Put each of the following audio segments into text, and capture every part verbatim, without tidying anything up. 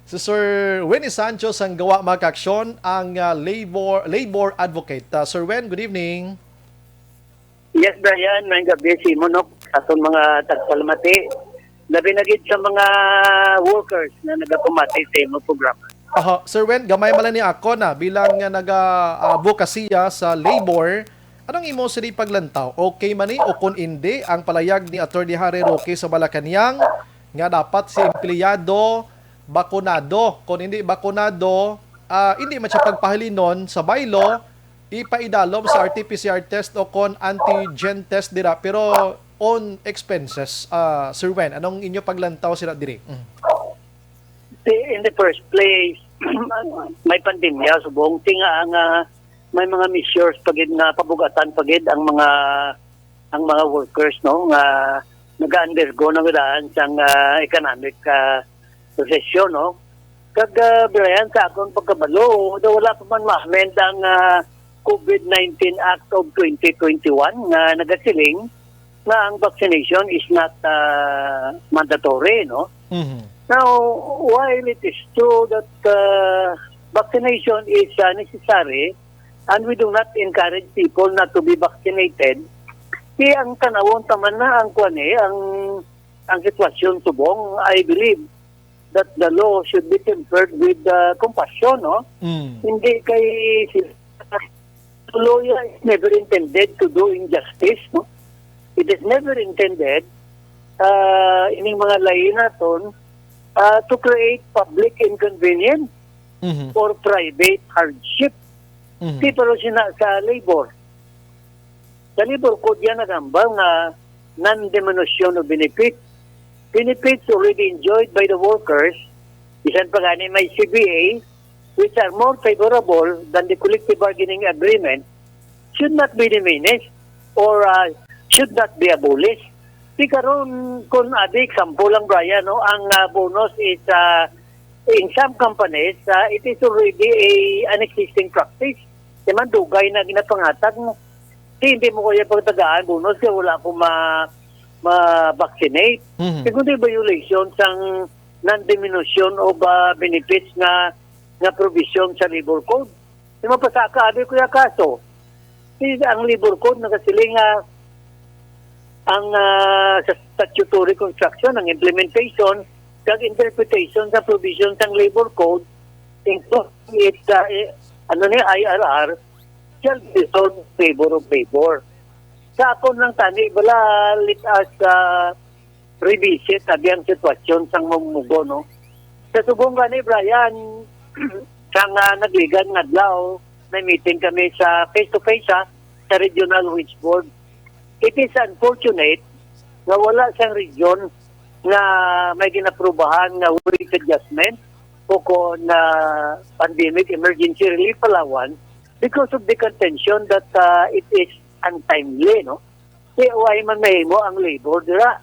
Si Sir Winnie Sancho sang Gawa Makaaksyon, ang, ah, labor labor advocate. Ah, Sir Wen, good evening. Yes, Brian, may gabi sa imo, no? Aton mga tagpalamati. Labi na gid sa mga workers na nagapamati sa imo programa. Aha, Sir Wen, gamay man lang ni ako na bilang nga naga-advokasya sa labor, anong imo sini paglantaw? Okay man ni o kung hindi ang palayag ni Attorney Harry Roque sa Malacañang nga dapat si empleyado bakunado, kung hindi bakunado, ah, hindi man siya pagpahalinon sa bylaw, ipaidalom sa R T P C R test o kon antigen test dira, pero on expenses. Ah, Sir Wen, anong inyo paglantaw sila diri? Mm. See, in the first place, may pandemya subong. Tinga nga may mga measures pa gid nga pabugatan pa gid ang mga ang mga workers, no, nga naga-undergo ng daan sang ah, economic ah, recession, no. Kag ah, Brian, sa akong pagkabalo, daw wala pa man ma-amend ang ah, COVID nineteen Act of twenty twenty-one nga nagasiling nga ang vaccination is not ah, mandatory, no. Mhm. Now, while it is true that uh, vaccination is uh, necessary and we do not encourage people not to be vaccinated, di ang tanawon taman na ang kwan eh, ang, ang sitwasyon subong, I believe that the law should be tempered with uh, compassion, no? Mm. Hindi kay si lawyer is never intended to do injustice, no? It is never intended uh, ining mga lain naton uh, to create public inconvenience Mhm. or private hardship. Mhm. Di pero sina sa labor. Sa labor code yan nagambal nga non-diminution of benefits. Benefits already enjoyed by the workers, bisan pa gani may C B A, which are more favorable than the collective bargaining agreement, should not be diminished or uh, should not be abolished. Di karon, kung abi example lang, Brian, no, ang uh, bonus is uh, in some companies, uh, it is already a an existing practice. Di man dugay na ginapangatag, no? Di, hindi mo kaya pagtagaan bonus kaya wala ko ma ma-vaccinate. Mhm. Kaya kung di violation sang non-diminution of uh, benefits nga nga provision sa labor code. Di mapasaka abi ko yung kaso. Di, ang labor code nagasiling nga ang ah, sa statutory construction, ang implementation kag interpretation sa provision sang labor code, including its ah, eh, ano ni I R R, shall be resolved in favor of labor. Sa akon lang tani, bala, let us ah, revisit abi ang sitwasyon sang mamumugo, no? Sa subong gani, Brian, sang ah, nagligad nga adlaw, may meeting kami sa face-to-face ha, sa Regional Wage Board. It is unfortunate nga wala sang region nga may ginaprubahan nga wage adjustment o kon ah, pandemic emergency relief allowance because of the contention that ah, it is untimely, no? Kaya why man mahimo ang labor dira?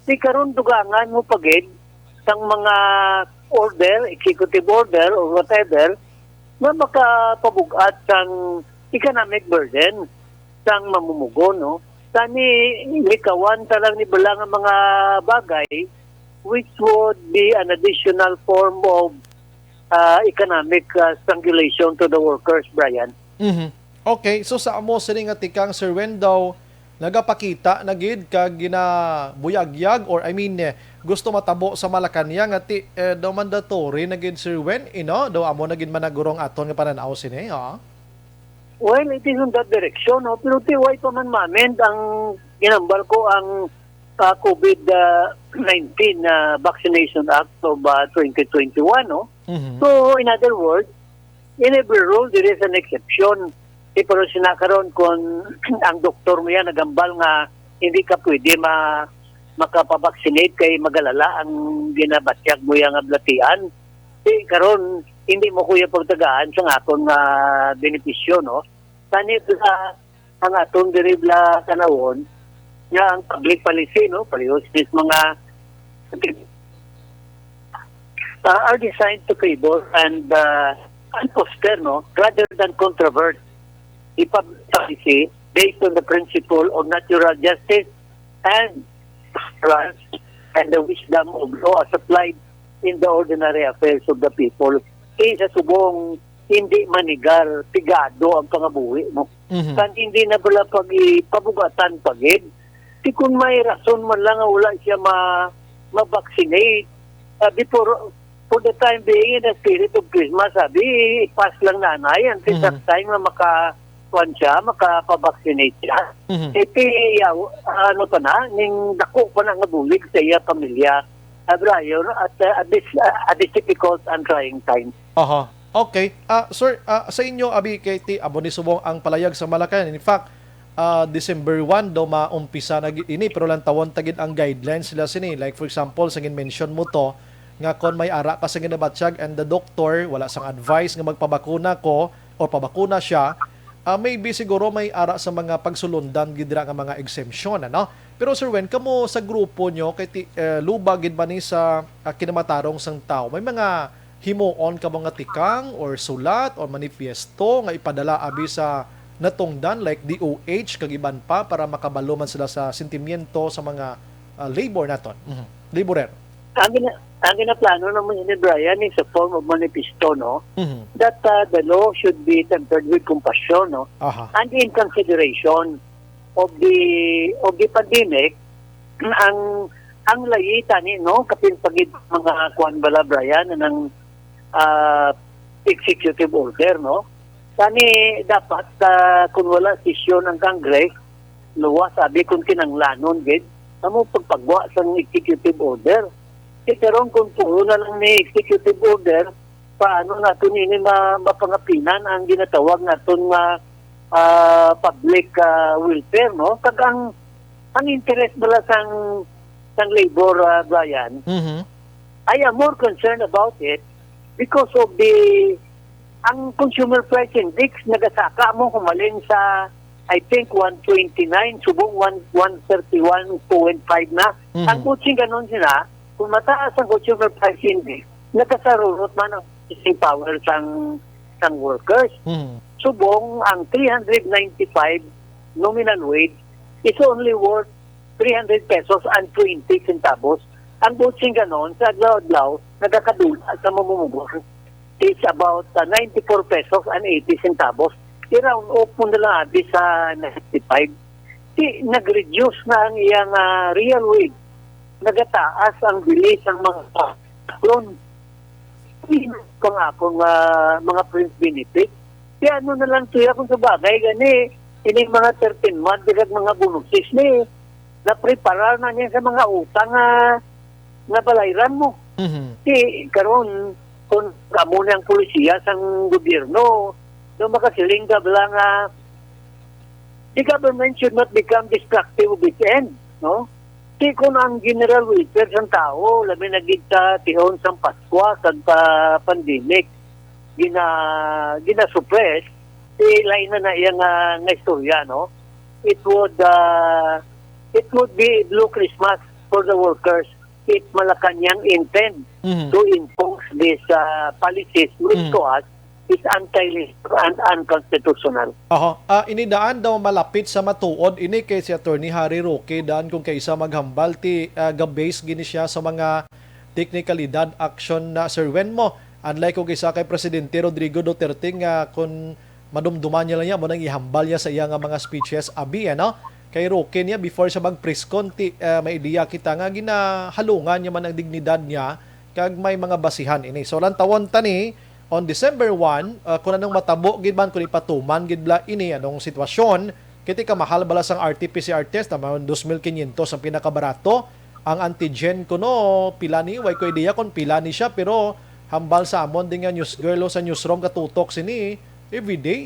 Di karon dugangan mo pa gid sang mga order, executive order or whatever, nga makapabug-at sang economic burden sang mamumugo, no? Tani, likawan ta lang ni bala nga mga bagay which would be an additional form of ah, economic ah, strangulation to the workers, Brian. Mhm. Okay, so sa amo sini nga tikang, Sir Wen, daw nagapakita na gid kag ginabuyagyag, or I mean, eh, gusto matabo sa Malacañang nga ti eh, daw mandatory na gid, Sir Wen, ino? Daw amo na gid managurong aton nga panan-aw sini, ha? Well, it is on that direction, no? Pero ti why pa man ma-amend ang ginambal ko ang ah, COVID ah, nineteen ah, Vaccination Act of ah, twenty twenty-one, no? Mhm. So, in other words, in every rule, there is an exception. Di pero sina karon kung ang doktor mo yan nagambal nga hindi ka pwede ma makapabaksinate kay magalala ang ginabatyag mo yang ablatian. Di karon hindi mo kuya pagtagaan sa akon nga benepisyo, no? Tani sa ang aton diri bla kanawon nga ang public policy, no, palihos mis mga uh, are designed to favor and uh, and foster, no, rather than controvert the public policy based on the principle of natural justice and tolerance and the wisdom of law as applied in the ordinary affairs of the people. Kay sa subong, hindi manigar, pigado ang pangabuhi mo. Mhm. Kan hindi na pala pag-, pabugatan pa gid. Di kung may rason man lang nga wala siya ma-, ma-vaccinate, ah, before, for the time being, in the spirit of Christmas, sabi, i-pass lang na anay until Mhm. that time nga maka-, kuwan siya, makapa-vaccinate siya. Mhm. Iti, yaw-, ano pa na, ning dako pa na nga bulig sa iya pamilya. Ah, Brian, at, ah, at this, ah, at this difficult and trying time. Aha. Okay. Ah, sir, ah, sa inyo, abi, kay ti, amo ni subong ang palayag sa Malacañang. In fact, ah, December one daw maumpisa na gi-, ini, pero lantawon ta gid ang guidelines sila sini. Like, for example, sa gin-mention mo to, nga kon may ara ka sa ginabatyag and the doctor, wala sang advice nga magpabakuna ko o pabakuna siya, ah, maybe siguro may ara sa mga pagsulundan gid dira nga mga exemption, ano? Pero, Sir Wen, kamo sa grupo nyo, kay ti-, eh, lubag gid ba ni sa, ah, kinamatarong sang tawo? May mga himuon kamo nga tikang or sulat or manifiesto nga ipadala abi sa natungdan, like D O H kag iban pa, para makabalo man sila sa sentimiento sa mga, ah, labor naton? Mhm. Laborer. Ang gina-, ang ginaplano naman ni Brian is a form of manifesto, no? Mhm. That, uh, the law should be tempered with compassion, no? Aha. And in consideration of the, of the pandemic, ang, ang layi tani, no, kapin pagid mga kuan bala, Brian, ng, ah, executive order, no? Tani dapat, ah, kung wala sesyon ang Congress, luwas abi kung kinanglanon gid, amo pagpagwa sang executive order. Kay karon kung puro na lang ni executive order, paano nato nini ma-, mapangapinan ang ginatawag naton nga, ah, public, ah, welfare, no? Kag ang, ang interest bala sang, sang labor, ah, Brian, Mhm. I am more concerned about it because of the, ang consumer price index nagasaka mo humalin sa, I think, one twenty-nine, subong one, one thirty-one point five na. Mhm. Ang kutsing ganon sila, kung mataas ang consumer price index, nagasarurot man ang purchasing power sang, sang workers. Mhm. Subong ang three hundred ninety-five nominal wage is only worth three hundred pesos and twenty centavos. Ang buot sing ganon, sa adlaw-adlaw, nagakadula sa mamumugot is about, uh, ninety-four pesos and eighty centavos. I-round off mo na lang abi sa ninety-five. Di, nag-reduce na ang iyang, ah, real wage. Nagataas ang bili sang mga karon. Pangakon nga mga fringe benefit. Kaya ano na lang siya kung sa bagay gani, ining mga thirteen month, kag mga bonuses ni, napreparar na niya sa mga utang nga, nga balayran mo. Mhm. Di, karon, kung kamo ni ang polisiya sang gobyerno, no, makasiling ka bala nga, the government should not become destructive of its end, no? Di kung ang general welfare sang tao, labi na gid sa tihon sang Paskwa kag pa pandemic, gina-, gina-suppress, di lain na na iya nga, nga istorya, no? It would, ah, it would be blue Christmas for the workers if Malacañang intend Mhm. to impose these, ah, policies, which Mhm. to us is anti-labor and unconstitutional. Oho. Ah, ini daan daw malapit sa matuod ini kay si Attorney Harry Roque daan kung kaisa maghambal ti, ah, ga-base gini siya sa mga teknikalidad action na, Sir Wen, mo. Unlike kung isa kay Presidente Rodrigo Duterte nga kung madumduman niya lang niya, mo nang ihambal niya sa iya nga mga speeches, abi, ano? Kay Roque niya, before siya mag-press con, ti, ah, may ideya kita nga ginahalungan niya man ang dignidad niya, kag may mga basihan ini. So, lantawon ta ni, on December one, ah, kung anong matabo gid man, kung ipatuman gid bala ini, anong sitwasyon, kay ti kamahal bala sang R T P C R test, tama, dos mil quinientos ang pinakabarato. Ang antigen kuno, pila ni? Way ko ideya kung pila ni siya, pero hambal sa amon din nga news girl o sa newsroom katutok sini, everyday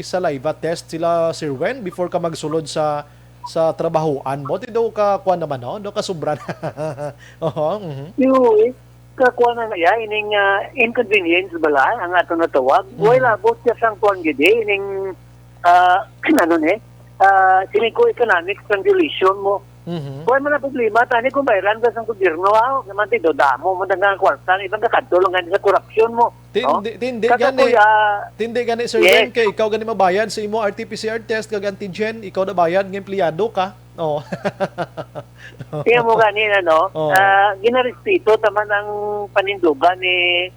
i-saliva test sila, Sir Wen, before ka magsulod sa, sa trabahoan mo. Ti daw ka, kuwan naman, no? Daw ka sobra na. Oho, mhm. Yung, eh, kakuha na niya, ining, ah, inconvenience bala, ang ato natawag. Mhm. Well, abot siya sang kuwan gid, eh, ining, ah, ano ni, ah, sining ko economic strangulation mo. Mhm. Kuwan man ang problema, tani kung bayaran ka sang gobyerno, ah, naman ti, damo mo na nga kwarta, ang ibang kakadto lang gani sa korupsyon mo. Tin-, No? di-, tindi Kata gani, ko, ah, tindi gani, Sir Yes. Wen, kay ikaw gani mabayad sa imo R T P C R test kag antigen, ikaw na bayad nga empleyado ka. Oh. Tingnan mo gani, ano, Oh. ah, ginarespeto ta man ang panindugan ni,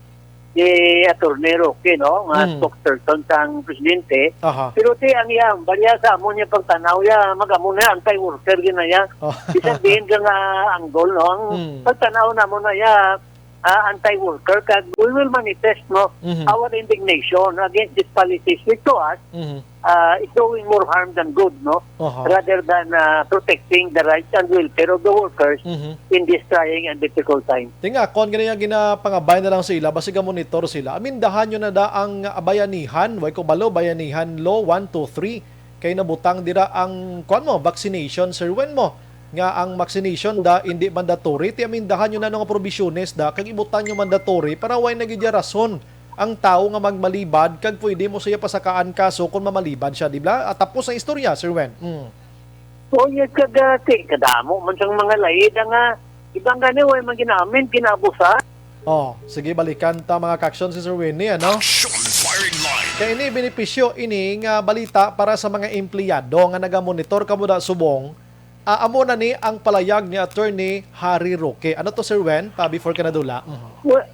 ni Attorney Roque, no, nga Mm. spokesperson sang presidente. Aha. Pero ti ang iya, baliya sa amon niya pagtanaw ya, mag-amo na anti-worker gina ya. Oh. Bisan diin ka nga angle, no, ang Mm. pagtanaw namo na ya, ah, anti-worker, kag we will manifest, no, Mhm. our indignation against these policies, which to us, Mhm. ah, is doing more harm than good, no? Aha. Rather than, ah, protecting the rights and welfare of the workers Mhm. in this trying and difficult time. Tinga, kon gani ang ginapangabay na lang sa ila, basi ga-monitor sila. Amindahan nyo na da ang bayanihan, way ko balo, bayanihan law one two three. Kay nabutang dira ang, kuwan mo, vaccination, Sir Wen mo, nga ang vaccination da, hindi mandatory. Ti amindahan nyo na nga probisyones da, kag ibutang nyo mandatory para way na gid ya rason ang tawo nga magmalibad kag pwede mo siya pasakaan kaso kung mamalibad siya, di ba? At tapos ang istorya, Sir Wen. Mm. Oh, yes, kagati. Kadamo man sang mga laid nga ibang gani, way man ginaamend, ginaabusar. Oh, sige, balikan ta mga ka-aksyon si Sir Winnie, ano? Action Firing Line. Kay ini, benepisyo ini nga balita para sa mga empleyado nga nagamonitor kamo da subong. Ah, amo na ni ang palayag ni Attorney Harry Roque. Ano to, Sir Wen? Pa, before ka nadula. Mhm. Well,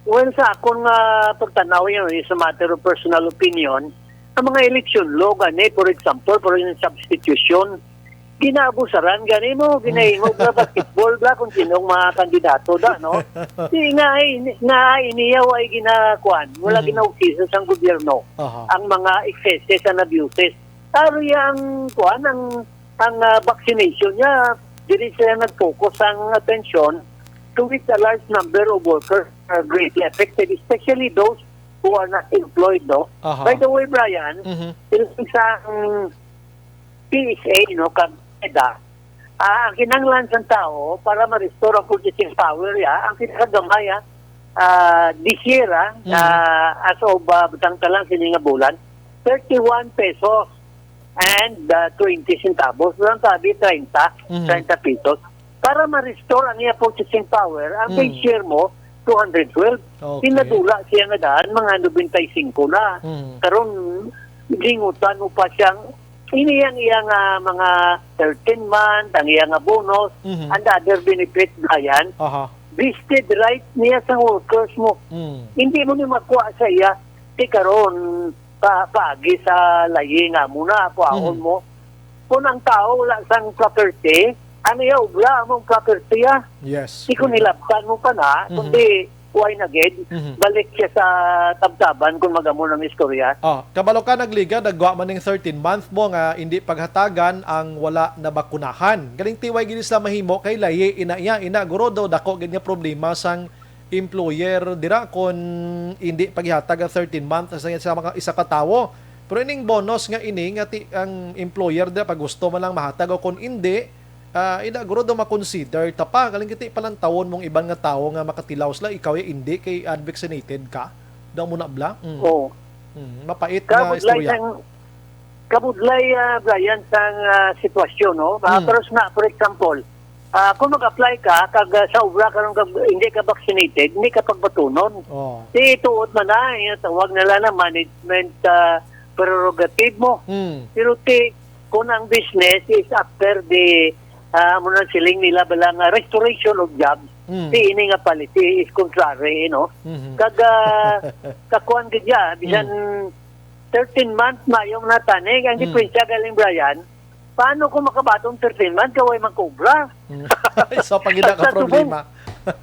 well, sa akon nga pagtanaw, yun, is a matter of personal opinion, ang mga election law gani, for example, for yung substitution, ginaabusaran gani mo, ginahimo nga basketball bla kung sinong mga kandidato da, no? Di nga, ay, nga iniyaw ay ginakuan, wala Mhm. ginausisa sang gobyerno Aha. ang mga excesses and abuses. Taro yang kuan ang ang, ah, vaccination niya, dili sila nag-focus ang atensyon to which a large number of workers are greatly affected, especially those who are not employed, no? Aha. By the way, Brian, Mhm. isang P S A, no, kag EDA, ah, ang kinahanglan sang tao para ma-restore ang purchasing power, ya, ang kinakagamay, ah, ah, this year, ah, Mhm. ah, as of, ah, butang ta lang sini nga bulan, thirty-one pesos and, ah, twenty centavos. Lang sabi, treinta, Mhm. treinta pesos. Para ma-restore ang iya purchasing power, ang Mm. pay mo, two hundred twelve. Okay. Pinadula siya nga daan, mga nobenta y singko na. Mm. Karon, gingutan mo pa siyang, ini ang iya nga mga thirteen month, ang iya nga bonus, Mhm. and other benefits, Brian. Aha. Vested right niya sa workers mo. Mm. Hindi mo ni makuha sa iya. Ti karon, pa, paagi sa layi nga mo na, kuhaon Mhm. mo. Kung ang tao wala sang property, ang iya obra among property, ah. Yes. Di kung Correct. hilabtan mo pa na, Mhm. kundi why na gid, Mhm. balik siya sa tabtaban kung magamo ng istorya. Oh, kabalo ka, nagligad, nagwa man ning thirteen month mo nga hindi paghatagan ang wala nabakunahan. Galing tiway gid sila mahimo kay layi ina iya, ina guro daw dako gid nga problema sang employer dira kon hindi paghihatag ang thirteen month sa, sa mga isa ka tawo. Pero ining bonus nga ini nga ti, ang employer dira pag gusto man lang mahatag o kon hindi, ah, ina guro daw makonsider ta pa, galing kiti palantawon mong iban nga tawo nga makatilaw sila, ikaw ya hindi kay unvaccinated ka. Daw mo na bla? Mm. Oo. Mm, mapait nga Kabudlay istorya. sang, kabudlay, ah, Brian, sang, ah, sitwasyon, no? Ah, Mm. pero nga, for example, ah, kung mag-apply ka, kag, ah, sa obra karon kag hindi ka vaccinated, hindi ka pagbatunon. Oh. Di tuod man na, yung tawag nila na management, ah, prerogative mo. Mm. Pero ti, kung ang business is after the, ah, mo nang siling nila bala nga restoration of jobs, Mm. ti ini nga policy is contrary, no? Mhm. Kag, ah, kakuan gid ya, bisan Mm. thirteen months, mayong natanig. Ang Mm. diferensya galing, Brian, paano ko makabaton thirteen months, kaway man ko obra? Mm. Isa pa gid ang At sa subong, problema.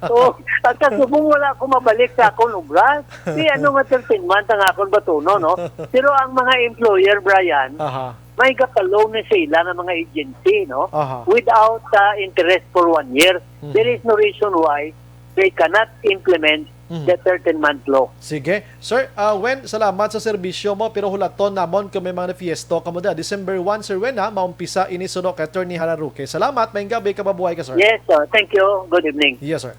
Oh, at sa subong wala ko mabalik sa akon obra. Di ano nga thirteen months ang akon batuno, no? Pero ang mga employer, Brian, Aha. may gapalo ni sila nga mga agency, no? Aha. Without, ah, interest for one year. Mhm. There is no reason why they cannot implement Mhm. the thirteen-month law. Sige. Sir, ah, Wen, salamat sa serbisyo mo, pero hulaton namon kung may mga manifiesto kamo da. December one, Sir Wen, ha, maumpisa ini suno kay Attorney Harry Roque. Salamat, maayong gabi, kababuhay ka, sir. Yes, sir. Thank you. Good evening. Yes, sir.